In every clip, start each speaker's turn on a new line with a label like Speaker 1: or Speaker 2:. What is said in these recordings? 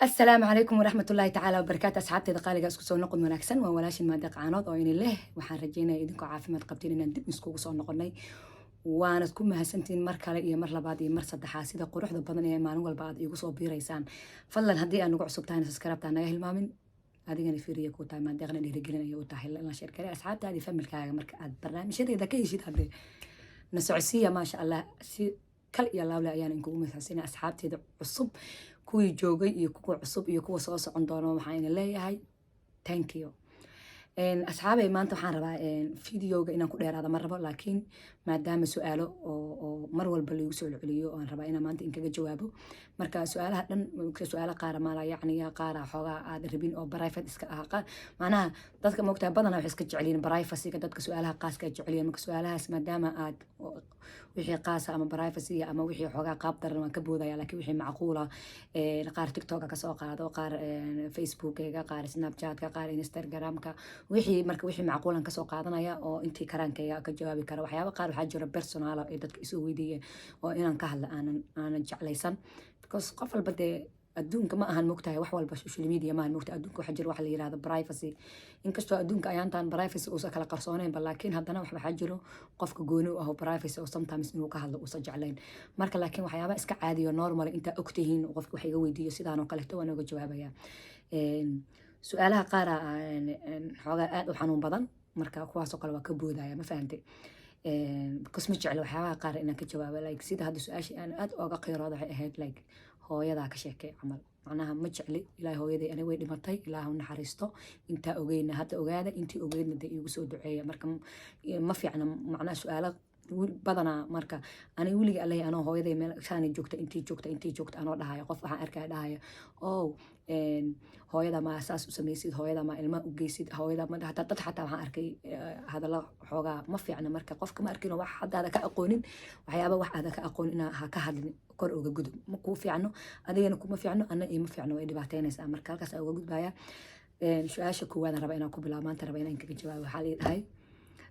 Speaker 1: Asalaamu calaykum waraxmat ullaahi tacaala wabarakaatu. Asxaabteeda qaaliga, isku soo noqon wanaagsan. Waa walaashin Maada Qaanood oo ini leh waxaan rajeynaya idinkoo caafimaad qabtiin inaan dib iskugu soo noqonay. Waanad ku mahadsantihiin mar kale iyo mar labaad iyo mar saddexaad sida quruxda badan ee maalin walba aad iigu soo biiraysaan. Fadlan, haddii aad nagu cusub tahayna, subscribe-ta naga hilmaamin. Adigana fiiriya ku tahay, Maandeeqna dhiirigelin u tahay. La share garee asxaabtaada iyo familkaaga marka aad barnaamijyadeeda ka heshid. Haddee na socodsiiya, maasha Allah, si kal iyo laable ayaan inkugu mahadsanay. Asxaabteeda cusub, kuwii joogay iyo kuwa cusub iyo kuwa soo socon doono, waxaan ina leeyahay thank you. Asxaabay, maanta waxaan rabaa videoga inaan ku dheeraada ma rabo, laakiin maadaama su-aalo oo mar walba laigu soo celceliyo aan rabaa inaan maanta inkaga jawaabo. Marka su-aalaha dhan, su-aalo qaara maala yacniya, qaara xoogaa aad rabin oo private iska ah. Qaar macnaha dadka moogtahay badanaa waxay iska jecelyihiin privacyga, dadka su-aalaha qaaska ay jecelyihiin. Marka su-aalahaas, maadaama aad wixii qaasa ama privacy ama wixii xoogaa qaab daran, waan ka boodaya. Laakiin wixii macquula, qaar TikToka kasoo qaado, qaar Facebookega, qaar Snapchatka, qaar Instagramka, wixii marka wixii macquulan kasoo qaadanaya oo intii karaankayga ka jawaabi kara. Waxyaaba qaar waxaa jira personal ay dadka isoo weydiiyeen oo inaan ka hadla aanan jeclaysan, because qof walba dee adduunka ma ahan mogtahay wax walba social media ma ahan mogtahay. Adduunka waxaa jira waxa la yirahdo privacy. Inkastoo adduunka ayaantan privacy uusan kala qarsooneynba, laakiin haddana wax waxaa jiro qofka gooni u ah oo privacy oo sometimes inuu ka hadlo uusan jeclayn. Marka laakiin waxyaaba iska caadiyo, normal, intaa ogtihiin qofka wax iga weydiiyo sidaan oo kaleeto waan oga jawaabaya. Su-aalaha qaara xoogaa aad u xanuun badan, marka kuwaasoo kale waa ka boodaya, ma fahantay? Because ma jeclo waxyaabaha qaar inaan ka jawaabo, like sida hadda su-aashii aan aad ooga qiirooda waxay ahayd like hooyadaa ka sheekay camal. Macnaha ma jecli. Ilaahay, hooyaday ani way dhimatay, Ilaah u naxariisto. Intaa ogeyna hadda ogaada, intii ogeydna dee iigu soo duceeya. Marka ma fiicna macnaha su-aalo badanaa. Marka aniga weliga allahi anoo hooyaday meel saani joogta, intii joogta, intii joogta, anoo dhahayo, qof waxaan arkaya dhahaya, "Oh, hooyada ma saas u samaysid? Hooyada ma ilma u geysid? Hooyada ma?" Hataa dad xataa waxaan arkay hadallo xoogaa ma fiicna. Marka qofka ma arkin wax haddaada ka aqoonin, waxyaaba wax aada ka aqoonin inaa ha ka hadlin, kor uga gudub. Ma kuu fiicno, adigana kuma fiicno, anna iima fiicno, way dhibaateynaysaa. Marka halkaas aa uga gudbaya. Su-aasha koowaad raba inaan ku bilaabo maanta, raba inaan kaga jawaabo, waxaa la dhahay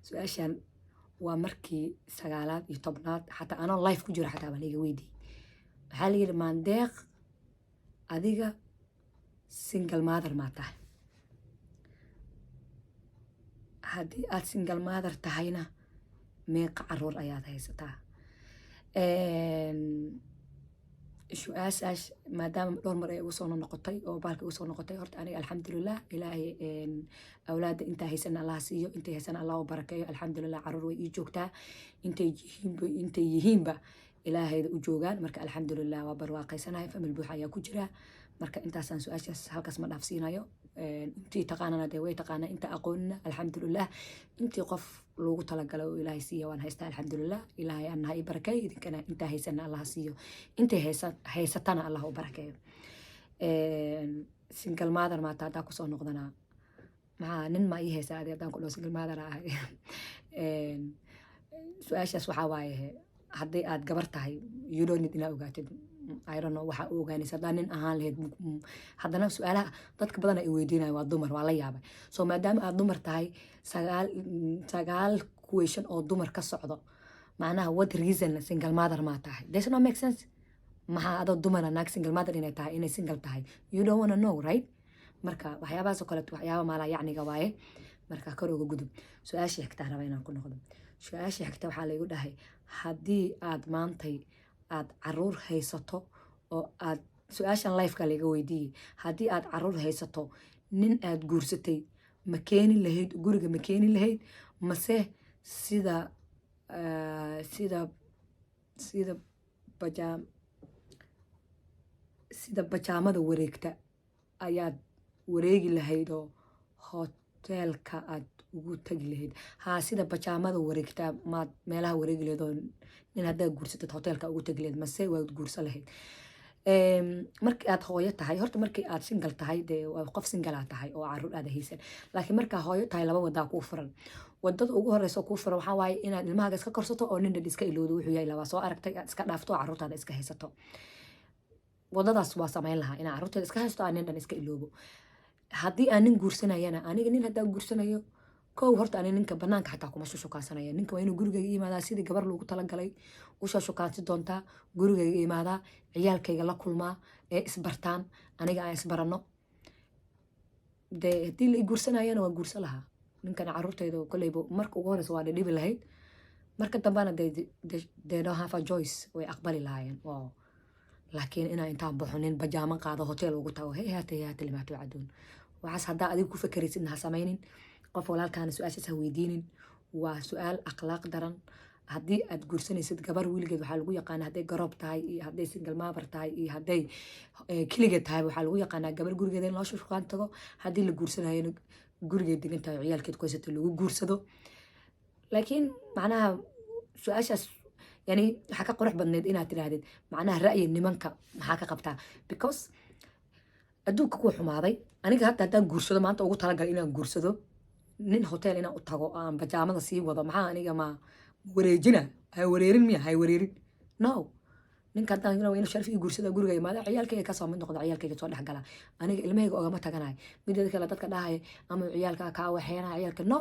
Speaker 1: su-aashan waa markii sagaalaad iyo tobnaad, xataa anoo live ku jiro xataa baa laiga weydiiyey. Waxaa la yidhi, "Maandeeq, adiga single mother maa tahay? Haddii aad single mother tahayna, meeqa caruur ayaad haysataa?" Su-aashaas maadaama dhowr mar ay ugu soo noqotay oo baalka ugu soo noqotay, horta aniga alxamdulilah, Ilaahay awlaadda intaa haysana Allah siiyo, intay haysana Allah u barakeeyo. Alxamdulilah, caruur way ii joogtaa, intay yihiinba Ilaahayda u joogaan. Marka alxamdulilah, waa barwaaqaysanahay, family buux ayaa ku jira. Marka intaasaan su-aashaas halkaas ma dhaafsiinayo. Intii taqaanana dee way taqaanaa, inta aqoonina alxamdulilah, intii qof loogu talagalay oo Ilaahay siiya waan haystaa, alxamdulilah. Ilaahay annaha ii barakeeyo, idinkana intaa haysana Allah siiyo, intay haysatana Allah u barakeeyo. Single mother maata haddaa kusoo noqdanaa, maxaa nin ma ii haysaa adi haddaan ku dhaho single mother ahay? Su-aashaas waxaa waaye, haddii aad gabar tahay, you don't need inaa ogaatid. I don't know waxa u ogaanaysa. Haddaa nin ahaan lahayd, haddana su-aalaha dadka badan ay weydiinayo waa dumar, waa la yaabay. So maadaama aad dumar tahay, sagaal question oo dumar ka socdo, macnaha what reason single mother maa tahay? Does not make sense. Maxaa adoo dumara naag single mother inay tahay, inay single tahay, you don't wanna know, right? Marka waxyaabahaas oo kaleeto waxyaaba maalaa yacniga waaye. Marka kor uga gudub. Su-aashii xigtaa raba inaan ku noqdo. Su-aashii xigta waxaa laygu dhahay, haddii aad maantay aad caruur haysato oo aad, su-aashan liveka laga weydiiyey, haddii aad caruur haysato, nin aad guursatay ma keeni lahayd guriga? Ma keeni lahayd mase sida bajaamada wareegta ayaad wareegi lahayd oo hoteelka aad ugu tagi lahayd? Haa, sida bajaamada wareegta maad meelaha wareegi lahayd oo nin haddaad guursatid hoteelka ugu tagi lahayd, mase waad guursan lahayd? Markii aad hooyo tahay, horta markii aad single tahay, dee waa qof single aa tahay oo caruur aada haysan. Laakiin markaa hooyo tahay, laba wadaa kuu furan. Wadada ugu horeysa kuu furan waxaa waaye inaad ilmahaaga iska korsato oo nin dhan iska ilowdo wuxuu yahay, waa soo aragtay, aad iska dhaafto oo caruurtaada iska haysato. Wadadaas waa samayn lahaa, inaan caruurteeda iska haysto, aan nin dhan iska iloobo. Haddii aan nin guursanayana, aniga nin haddaan guursanayo Kow, horta ani ninka banaanka xataa kuma shushukaasanaya. Ninka waa inuu gurigayga imaadaa sidii gabar loogu talagalay usoo shukaansi doontaa, gurigayga imaadaa, ciyaalkayga la kulmaa, ee isbartaan, aniga aan isbarano. Dee haddii la i guursanayana, waa guursan lahaa ninkan. Caruurtayda koleyba marka ugu horeysa waa dhidhibi lahayd, marka dambena they don't have a choice, way aqbali lahaayeen. Wow. Laakiin inaa intaan baxo nin bajaamo qaado, hotel ugu tago, hey, haata haata limaa tuucaduun. Waxaas haddaa adiga ku fakeraysidna, ha samaynin. Qof walaalkaana su-aashaas ha weydiinin, waa su-aal akhlaaq daran. Haddii aad guursanaysid gabar, wiligeed waxaa lagu yaqaana, hadday garoob tahay iyo hadday single mother tahay iyo hadday keligeed tahay, waxaa lagu yaqaanaa gabar gurigeeda in loo shukaan tago. Haddii la guursanayona, gurigeed degan tahay oo ciyaalkeed ku haysato lagu guursado. Laakiin macnaha su-aashaas yani waxaa ka qurux badneyd inaad tidhaahdid macnaha ra'yi nimanka maxaa ka qabtaa, because adduunka kuwa xumaaday. Aniga hadda haddaan guursado maanta, ugu talagalay inaan guursado nin, hotel inaan u tago, aan bajaamada sii wado, maxaa aniga ma wareejina? Ha wareerin miya? Ha wareerin. No, ninka haddaan rabo inuu sharaf ii guursada, guriga imaada, ciyaalkayga kasoo mid noqda, ciyaalkayga soo dhex gala, aniga ilmahayga ogama taganayo. Mideeda kale, dadka dhahaya ama ciyaalka kaa waxeenaya, ciyaalka, no.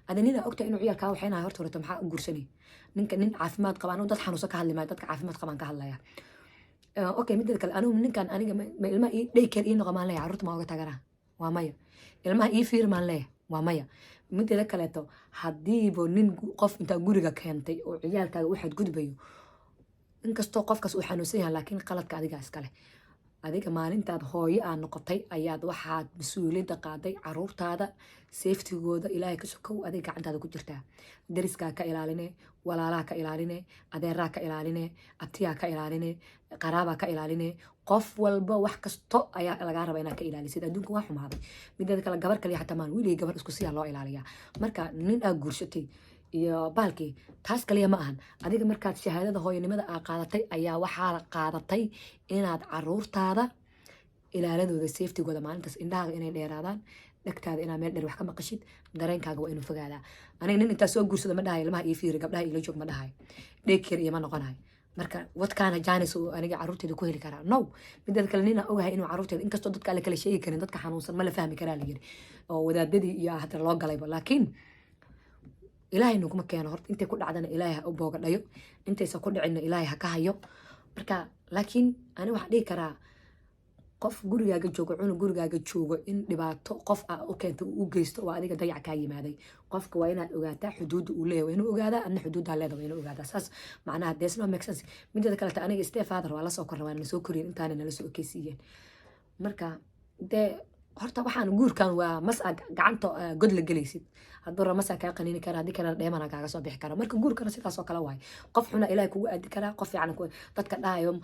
Speaker 1: Ada nina ogta inuu ciyaal kaa waxeenayo, horta horeta maxaa u guursanay? Ninka nin caafimaad qaba, anigu dad xanuunsan ka hadli maayo, dadka caafimaad qabaan ka hadlaya. Okay, mideeda kale, anigu ninkan aniga ma ilmaha ii daycare ii noqo maan leeyahay? Carruurta ma oga tagana? Waa maya. Ilmaha ii fiir maan leeyahay? Waa maya. Mideeda kaleeto, haddiiba nin qof intaa guriga keentay oo ciyaalkaaga u xadgudbayo, inkastoo qofkaas uu xanuunsan yahay, laakiin qaladka adigaa iskale. Adiga maalintaad hooyo aad noqotay ayaad waxaad mas-uuliyadda qaaday caruurtaada safetygooda. Ilaahay ka sokow, adiga gacantaada ku jirtaa. Dariskaa ka ilaaline, walaalaha ka ilaaline, adeeraa ka ilaaline, abtiyaa ka ilaaline, qaraabaa ka ilaaline, qof walba wax kasto ayaa lagaa rabaa inaad ka ilaalisid. Adduunka waa xumaaday. Mideeda kale, gabar kaliya xataa maan, wiiligii gabar isku siyaa loo ilaaliyaa. Marka nin aad guursatay iyo baalkii, taas kaliya ma ahan. Adiga markaad shahaadada hooyanimada aa qaadatay ayaa waxaa qaadatay inaad caruurtaada ilaaladooda, safetygooda, maalintaas indhahaaga inay dheeraadaan, dhegtaada inaad meel dheer wax ka maqashid, dareenkaaga waa inuu fogaadaa. Aniga nin intaa soo guursada ma dhahayo ilmaha ii fiiri, gabdhaha iila joog ma dhahayo, daycare iyo ma noqonayo. Marka wadkaana janis uu aniga caruurteeda ku heli karaa? No. Mideeda kale, nina ogahay inuu caruurteeda, inkastoo dadka aan la kala sheegi karin, dadka xanuunsan ma la fahmi karaa la yiri, oo wadaadadii iyo hadda loo galayba, laakiin Ilaahay naguma keeno. Horta intay ku dhacdana Ilaahay ha u booga dhayo, intaysan ku dhicinna Ilaahay ha ka hayo. Marka laakiin ani waxaan dhihi karaa, qof gurigaaga joogo, cunug gurigaaga joogo, in dhibaato qof ah u keento, uu u geysto, waa adiga dayac kaa yimaaday. Qofka waa inaad ogaataa xuduudda uu leeyahay, waa inuu ogaadaa, adna xuduuddaa leeda waa inuu ogaadaa. Saas macnaha there's no make sense. Mideeda kaleta, aniga step father waa lasoo korna, waa nala soo koriyeen, intaana nala soo ekeysiiyeen. Marka dee horta waxaan guurkan waa mas aa gacanta god la gelaysid. Hadduu rabo masaa kaa qaniini kara, haddii kalena dheemana kaaga soo bixi kara. Marka guurkana sidaas oo kale waaye. Qof xuna Ilaahay kugu aadi karaa, qof fiican dadka dhahayo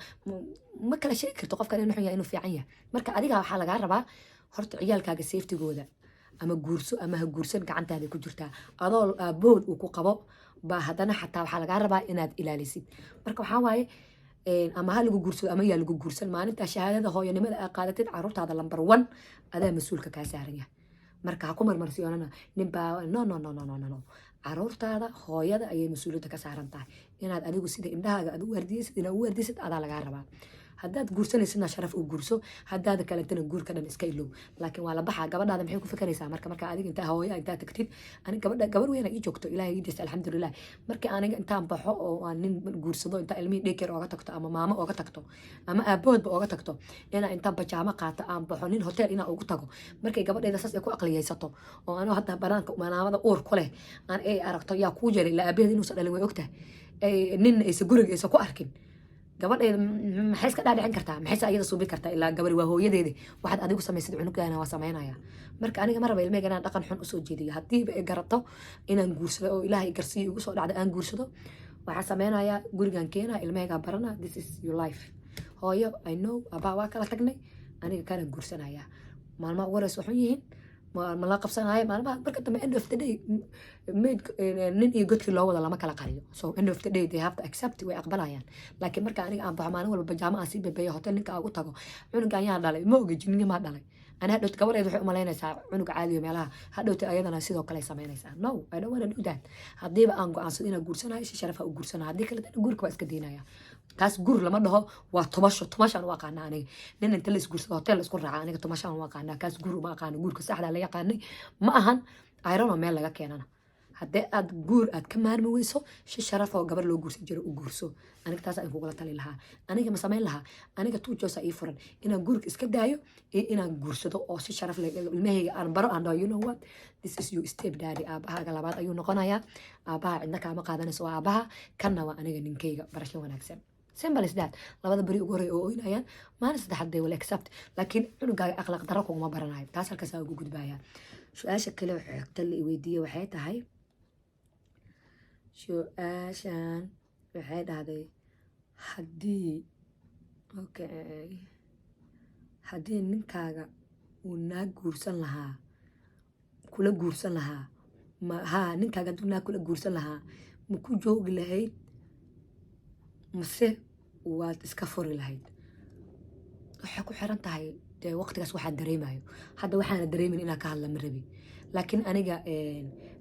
Speaker 1: ma kala sheegi karto qofkan inuu xun yahay, inuu fiican yahay. Marka adiga waxaa lagaa rabaa horta ciyaalkaaga safetygooda, ama guurso ama ha guursan, gacantaada ku jirtaa. Adoo aabood uu ku qabo baa haddana xataa waxaa lagaa rabaa inaad ilaalisid. Marka waxaa waaye, ama ha lagu guursado ama yaa lagu guursan, maalintaa shahaadada hooyanimada aa qaadatid, caruurtaada number one adaa mas-uulka kaa saaran yahay. Marka ha ku marmarsiyoonana ninbaa. No, no, no, no, no, no, no. Caruurtaada hooyada ayay mas-uuliyadda ka saaran tahay. Inaad adigu sida indhahaaga aad u waardiyeysid inaad u waardiyeysid adaa lagaa rabaa. Haddaad guursanaysidna, sharaf u guurso. Haddaad kaletana, guurka dhan iska ilow. Laakiin waa la baxaa. Gabadhaada maxay ku fikeraysaa? Marka adiga intaa hooya intaa tagtid, ani gabadha gabar weyn ii joogto, Ilaahay ii daysta, alxamdulilah. Markii aniga intaan baxo oo aan nin guursado, intaa ilmihii daycare ooga tagto ama maamo ooga tagto ama aabahoodba ooga tagto, inaa intaan bajaamo qaato aan baxo, nin hotel inaa ugu tago, markay gabadheeda saas ay ku aqliyaysato, oo anoo hadda banaanka manaamada uur ku leh aan ay aragto, yaa kuu jeeray? Ilaa aabaheed inuusan dhalin way ogtahay, ninna aysa guriga aysa ku arkin, gabadheeda maxay iska dhaadhicin kartaa? Maxayse ayada suubin kartaa? Ilaa gabari waa hooyadeeda. Waxaad adigu samaysid cunugaana waa samaynaya. Marka aniga ma raba ilmeyga inaan dhaqan xun usoo jeediyo. Haddiiba ay garato inaan guursado oo Ilaahay garsiiyo, igu soo dhacda aan guursado, waxaa sameynayaa gurigan keenaa, ilmahaygaa barana, "This is your life, hooyo, I know abaa waa kala tagnay, aniga kana guursanaya." Maalmaha ugu horeysa waxun yihiin ma la qabsanaayo. Maalmaha marka dambe, end of the day, maid nin iyo godkii loo wada lama kala qariyo. So end of the day they have to accept, way aqbalayaan. Laakiin marka aniga aan baxo, maalin walba bajaamo aan sii bebeeyo, hotel ninka aan ugu tago, cunugan yaa dhalay? Ma ogi, jinniga maa dhalay? Ani hadhowta gabadheed waxay umalaynaysaa cunug caadiyo meelaha. Hadhowta ayadana sidoo kale ay samaynaysaa. No, I don't wanna do that. Haddiiba aan go-aansado inaan guursanayo, si sharafa u guursanayo. Haddii kale dana guurka waa iska daynaya. Taas guur lama dhaho, waa tumasho. Tumashaan u aqaana aniga. Nin inta la isguursado hotel la isku raaca, aniga tumashaan u aqaana. Kaas guur uma aqaano. Guurka saxda la yaqaanay ma ahan. Irono meel laga keenana. Haddii aad guur aad ka maarmi weyso, si sharaf oo gabar loo guursan jiro u guurso. Aniga taas aan kugula tali lahaa. Aniga ma samayn lahaa? Aniga two choice ii furan: inaan guurka iska daayo iyo inaan guursado oo si sharaf leh ilmahayga aan baro, aan dhaho, "You know what? This is your step daddy." Aabahaaga labaad ayuu noqonayaa. Aabaha cidna kaama qaadanayso, waa aabaha. Kanna waa aniga ninkayga. Barasho wanaagsan. Simple as that. Labada beri ugu horey oo oynayaan, maalin saddexaad they will accept, laakiin cunugaaga akhlaaq darro kuguma baranayo. Taas halkaasaa ugu gudbaya. Su-aasha kale xigta la weydiiye waxay tahay, su-aashan waxay dhahday, haddii, okay, haddii ninkaaga uu naag guursan lahaa, kula guursan lahaa, ma haa, ninkaaga hadduu naag kula guursan lahaa, ma ku joogi lahayd mase waad iska furi lahayd? Waxay ku xiran tahay dee waqtigaas waxaan dareemayo. Hadda waxaana dareemin inaan ka hadla ma rabi, laakiin aniga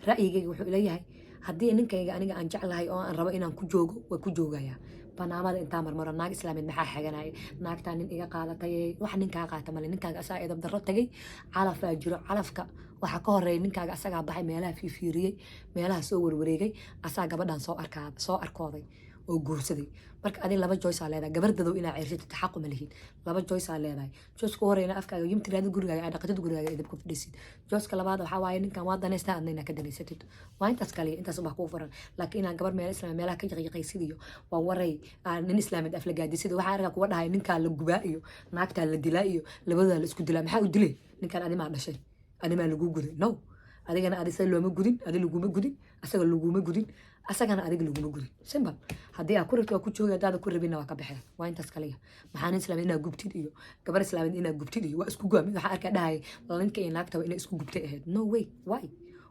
Speaker 1: ra'yigayga wuxuu ila yahay, haddii ninkayga aniga aan jeclahay oo aan rabo inaan ku joogo, waa ku joogayaa. Banaamada intaa marmaro naag islaameed maxaa xaganaya? Naagtaa nin iga qaadatay, wax ninkaa qaata male. Ninkaaga asaa edab darro tagay. Calafaa jiro. Calafka waxaa ka horeeya ninkaaga asagaa baxay, meelaha fiifiiriyey, meelaha soo warwareegay, asaa gabadhan soo arkaa, soo arkooday oo guursaday. Marka adi laba choice aa leedahay. Gabardadow inaa ceersatid xaqu ma lihid. Laba choice aa leedahay. Choice ku horeyna afkaaga yum tiraada, gurigaaga aa dhaqatid, gurigaaga edab ku fadhiisid. Choiceka labaad waxaa waaye ninkan waa danaystaa, adna inaa ka danaysatid. Waa intaas kaliya, intaas ubaa kuu furan. Laakiin inaan gabar meel islaam meelaha ka yaqyaqaysid iyo waa waray, nin islaameed aflagaadisid. Waxaa arkaa kuwa dhahay ninkaa la gubaa iyo naagtaa la dilaa iyo labadaa la isku dilaa. Maxaa u dilay ninkan? Adimaa dhashay? Adimaa laguu guday? No. Adigana adi looma gudin, adi laguma gudin, asaga laguma gudin, asagana adiga laguma gudin. Simple. Haddii aad ku rabtid waa ku joogi, haddaada ku rabinna waa ka baxee. Waa intaas kaliya. Maxaa nin islaameed inaa gubtid iyo gabar islaameed inaa gubtid iyo waa isku guba? Mid waxaa arkaa dhahaya ninka iyo naagtaba inay isku gubtay ahayd. No way.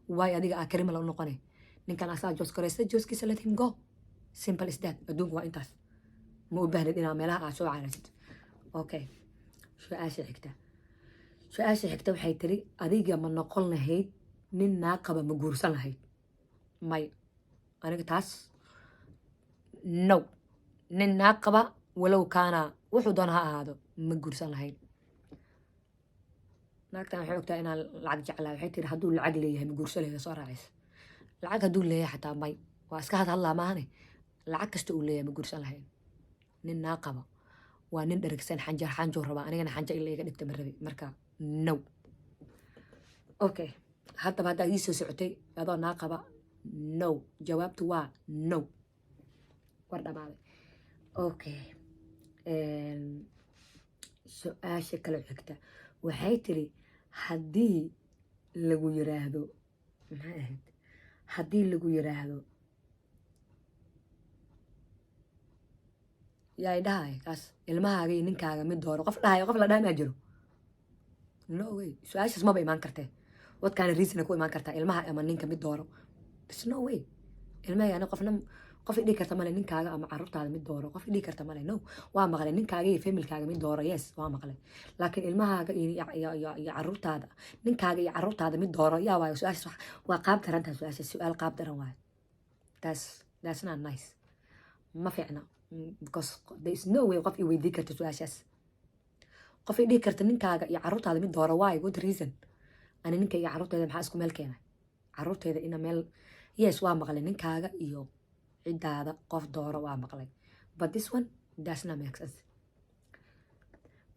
Speaker 1: Why adiga aa karimala u noqonay? Ninkan asaa choice garaysta choicekiisa, let him go. Simple as that. Adduunka waa intaas. Ma u baahnid inaa meelaha aad soo caraysid. Okay, su-aasha xigta. Su-aasha xigta waxay tiri, adiga ma noqon lahayd nin naa qaba? Ma guursan lahayd? May, aniga taas no. Nin naa qaba, walow kaana wuxuu doona ha ahaado, ma guursan lahayn. Naagtan waxay ogtahay inaan lacag jeclaa. Waxay tiri, hadduu lacag leeyahay ma guursan lahayd? Soo raacays. Lacag hadduu leeyahay xataa may. Waa iska hadhadlaa maahane. Lacag kasta uu leeyahay ma guursan lahayn. Nin naa qaba waa nin dheragsan, xanjar xanjuu rabaa. Anigana xanja in la iga dhigta ma rabi. Marka no. Okay, haddaba haddaad ii soo socotay adoo naa qaba, no. Jawaabtu waa no. War dhamaaday. Okay, su-aasha kale xigta waxay tiri, haddii lagu yiraahdo, maxay ahayd, haddii lagu yiraahdo, yaa dhahay kaas, ilmahaaga iyo ninkaaga mid dooro, qof dhahay, qof la dhahay maa jiro? No way. Su-aashaas maba imaan kartee. What kind of reason ku imaan kartaa ilmaha ama ninka mid dooro? There's no way. Ilmahayga ani qofna qof i dhihi karta male, ninkaaga ama caruurtaada mid dooro, qof i dhihi karta male. No. Waa maqlay ninkaaga iyo familykaaga mid dooro. Yes, waa maqlay. Laakiin ilmahaaga iyo caruurtaada, ninkaaga iyo caruurtaada mid dooro, yaa waayo? Su-aashaas waa qaab darantaha. Su-aashaas su-aal qaab daran waayo. That's not nice. Ma fiicna, because there is no way qof i weydii karta su-aashaas, qof i dhihi karta ninkaaga iyo caruurtaada mid dooro. Why? What reason? Ani ninka iyo caruurteeda maxaa isku meel keenay? Caruurteeda ina meel. Yes, waa maqlay ninkaaga iyo ciddaada qof dooro, waa maqlay, but this one does not make sense.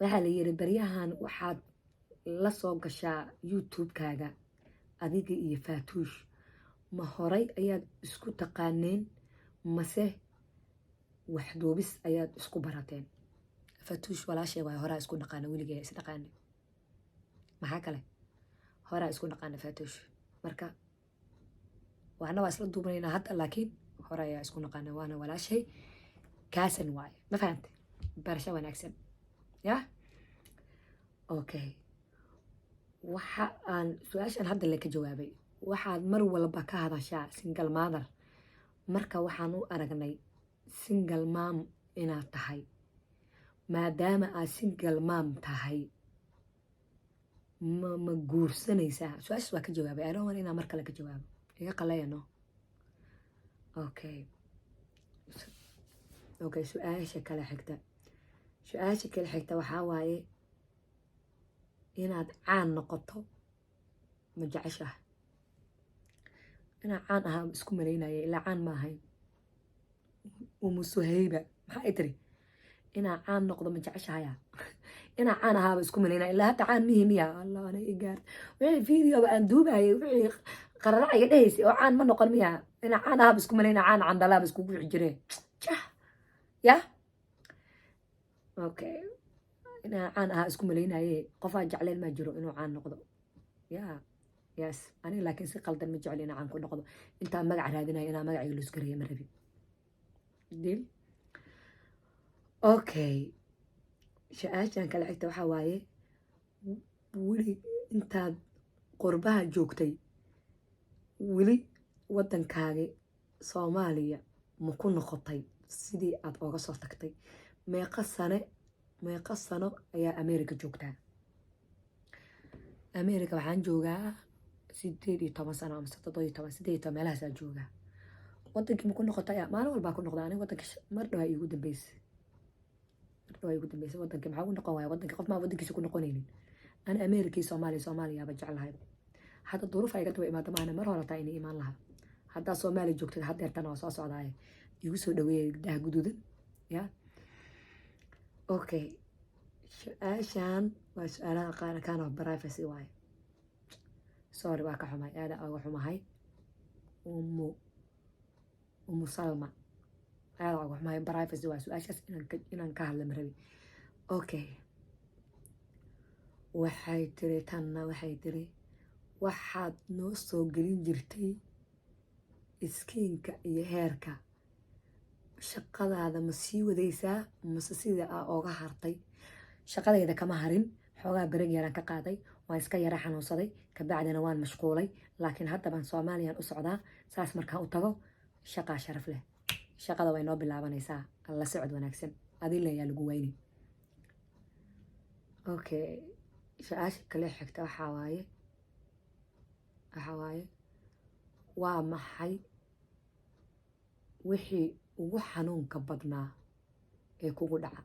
Speaker 1: Waxaa la yiri, baryahan waxaad la soo gashaa YouTube-kaaga adiga iyo Faatuush, ma horay ayaad isku taqaaneen mase waxduubis ayaad isku barateen? Faatuush walaashay waay. Horaa isku dhaqaana, weligee is dhaqaane. Maxaa kale? Horaa isku dhaqaana Faatuush. Marka waxna waa isla duubanaynaa hadda, laakiin hore ayaa isku naqaana, waana walaashay, kaasan waaye. Ma fahamte? Barasho wanaagsan. Yah, okay. Waxa aan su-aashan hadda le ka jawaabay, waxaad mar walba ka hadashaa single mother. Marka waxaan u aragnay single mom inaad tahay. Maadaama aad single mom tahay, ma guursanaysaa? Su-aashaas waa ka jawaabay. I don't want inaan mar kale ka jawaabo. Iga qalaya. No. Okay, su-aasha kale xigta. Su-aasha kale xigta waxaa waaye, inaad caan noqoto ma jeceshahay? Inaa caan ahaa isku malaynaya, ilaa caan ma ahayn. Umu Suhayba maxaa ay tiri? Inaa caan noqdo ma jeceshahaya? Inaa caan ahaaba isku malaynaya, ilaa hadda caan mihi miya? Allah, ana i gaart wixii videoba aan duubayay, wixii qararaciga dhehaysay oo caan ma noqon miya? Inaa caan ahaaba isku malaynaya, caan candalaaba iskugu wici jireen. Jah ya, okay, inaa caan ahaa isku malaynaye. Qofaa jecleen maa jiro inuu caan noqdo? Ya, yes, aniga laakiin si qaldan ma jecli inaa caan ku noqdo. Intaa magac raadinaya, inaa magacayga loosgareeya ma rabin. Deal? Okay, su-aashan kale xigta waxaa waaye: weli intaad qurbaha joogtay, weli waddankaagi Soomaaliya ma ku noqotay sidii aad ooga soo tagtay? Meeqa sane, meeqa sano ayaa America joogtaa? America waxaan joogaa 18 sano amase 17, 18 meelahaasaa joogaa. Wadankii ma ku noqotay? Maalin walbaa ku noqda aniga wadanka. Mar dhawaa iigu dambeysay, mar dhawaa iigu dambeysay. Wadankii maxaa ugu noqon waaya? Wadankii qof maa wadankiisa ku noqonaynin. Ani America iyo Soomaaliya, Soomaaliyaaba jeclahay. Hadda duruuf ay iga daba imaado maahane, mar hore taa inay imaan lahaa. Haddaa Soomaaliya joogtid haddeertana waa soo socdaaye, igu soo dhaweeyay daha guduudan ya. Okay, su-aashan waa su-aalaha qaar kind of privacy waaye. Sorry, waa ka xumay, aada oga xumahay. Umu Salma, aada oga xumahay, privacy waa su-aashaas, inaan ka hadla ma rabi. Okay, waxay tiri tanna, waxay tiri: waxaad noo soo gelin jirtay skinka iyo hairka, shaqadaada ma sii wadaysaa mase sida aa ooga hartay? Shaqadayda kama harin. Xoogaa break yaraan ka qaaday, waan iska yara xanuunsaday, kabacdina waan mashquulay. Laakiin hadda baan Soomaaliyaan u socdaa. Saas markaan u tago, shaqaa sharaf leh, shaqada way noo bilaabanaysaa. Alla socod wanaagsan, adila ayaa lagu weyni. Okay, su-aasha kale xigta waxaa waaye: waa maxay wixii ugu xanuunka badnaa ee kugu dhaca?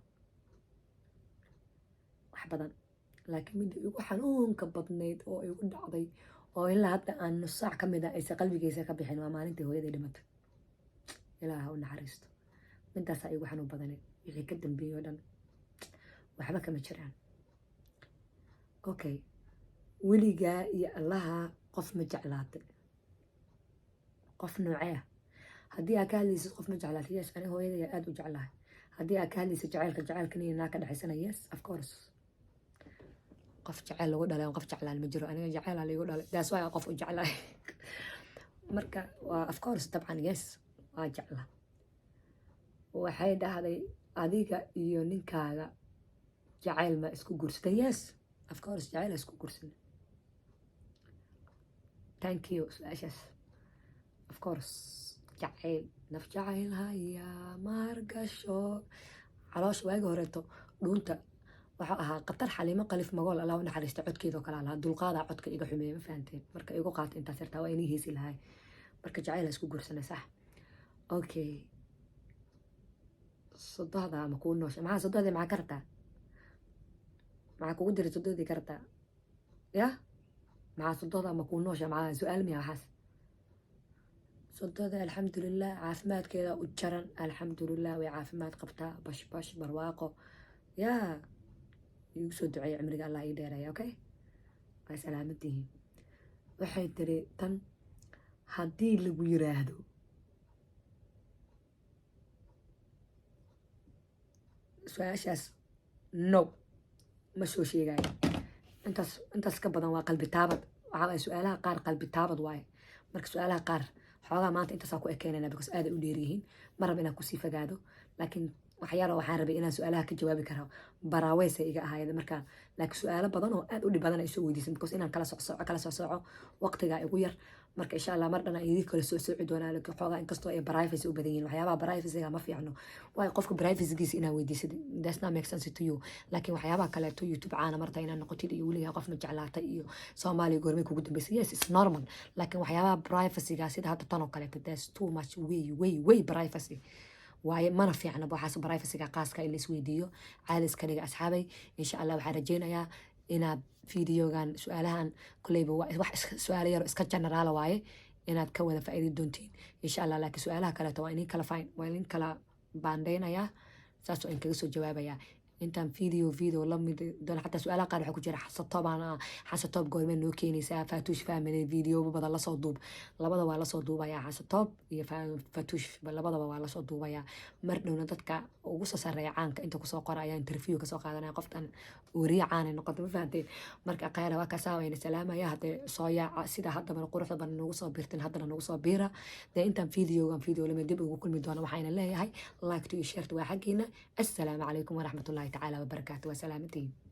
Speaker 1: Wax badan, laakiin midda igu xanuunka badnayd oo igu dhacday oo ilaa hadda aan nus saac ka mid a aysa qalbigeysa ka bixin, waa maalintii hooyaday dhimatay. Ilaah ha u naxariisto. Midaasaa igu xanuun badaneed. Wixii ka dambeeyey oo dhan waxba kama jiraan. Okay, weligaa iyo Allaha qof ma jeclaatay? Qof noocee ah? Haddii aad ka hadlaysid qof ma jeclaatay, yes, aniga hooyaday aada u jeclahay. Haddii aad ka hadlaysid jaceylka, jaceylkan iyo naa ka dhexaysana, yes, of course. Qof jeceyl lagu dhalay qof jeclaan ma jiro. Aniga jaceyl laigu dhalay, that's why qof u jeclahay. Marka waa of course, dabcan, yes, waa jecla. Waxay dhahday: adiga iyo ninkaaga jacayl ma isku guursatay? Yes, of course, jacayl isku guursana. Thank you su-aashaas. Of course, jacayl, naf jacayl haya maargasho caloosha. Waagi horeeto dhuunta waxuu ahaa qatar. Xaliimo Qalif Magool, Allah u naxariista, codkeedoo kale lahaa. Dulqaadaa codka iga xumeeya, ma fahanteen? Marka igu qaata intaas yartaa, waa inii heesi lahay. Marka jacayl isku guursanay, sax. Okay, sodohda ama kuu noosha? Maxaa sodohdii maxaa ka rabtaa? Maxaa kugu diray sodohdii ka rabtaa? Ya, maxaa sodohda ama kuu noosha? Maxaa su-aal miya waxaas? Sodohda alxamdulilah, caafimaadkeeda u jaran, alxamdulilah, way caafimaad qabtaa, bash bash barwaaqo. Yaa igu soo duceeya, cimriga Allah ii dheeraya. Okay, waa salaamadtihiin. Waxay tiri tan: haddii lagu yiraahdo su-aashaas, no, ma soo sheegayo. Intaas ka badan waa qalbi taabad. Waxaa waaye su-aalaha qaar qalbi taabad waaye. Marka su-aalaha qaar xoogaa maanta intaasaa ku ekeynayna, because aaday u dheeryihiin. Ma raba inaan kusii fogaado, laakiin waxyaalo waxaan rabay inaan su-aalaha ka jawaabi karo baraaweysay iga ahayd marka. Laakiin su-aalo badan oo aad u dhib badan ay soo weydiisan, because inaan kala socsoco, kala socsoco, waqtigaa igu yar. Marka insha Allah mar dhan aan idin kala soo sooci doonaa. Laakiin xoogaa inkastoo ay privacy u badan yihiin, waxyaabaha privacyga ma fiicno, waayo qofka privacygiisa inaa weydiisid that's not make sense to you. Laakiin waxyaabaha kaleeto, YouTube caana marta inaad noqotid iyo weligaa qof ma jeclaatay iyo Soomaaliya goormay kugu dambeysay, yes, it's normal. Laakiin waxyaabaha privacyga sida hadda tan oo kaleeto, that's too much, way way way privacy waaye, mana fiicna waxaas privacyga qaaska in la isweydiiyo. Caadi iska dhiga, asxaabay. Insha Allah waxaan rajeynayaa inaad videogan su-aalahan koleyba wax su-aalo yaro iska general waaye. Inaad ka wada faa'iidi doontiin, insha Allah. Laakiin su-aalaha kaleeto waa idin kala fine, waa idin kala baandhaynayaa, saas oo in kaga soo jawaabayaa intaan video la mid doona. Xataa su-aalaha qaar waxaa ku jira Xasatoobaan, Xasatoob goormee noo keenaysaa? Faatuush Family video badan lasoo duub. Labada waa lasoo duubayaa, Xasatoob iyo Faatuush labadaba waa lasoo duubayaa. Mar dhowna dadka ugu soo sareeya caanka inta kusoo qora ayaa interview kasoo qaadanaya. Qoftan weriye caanay noqota, ma fahanteen? Marka khayra waa kaasaa, wayna salaamaya. Haddee soo yaaca sida haddaba quruxda badan noogu soo biirtin, haddana noogu soo biira. Dee intaan videogan video lamid dib ugu kulmi doono, waxayna leeyahay like to iyo share waa xaggiina. Assalaamu calaykum waraxmatullahi tacaala wabarakaatu. Waa salaamantiin.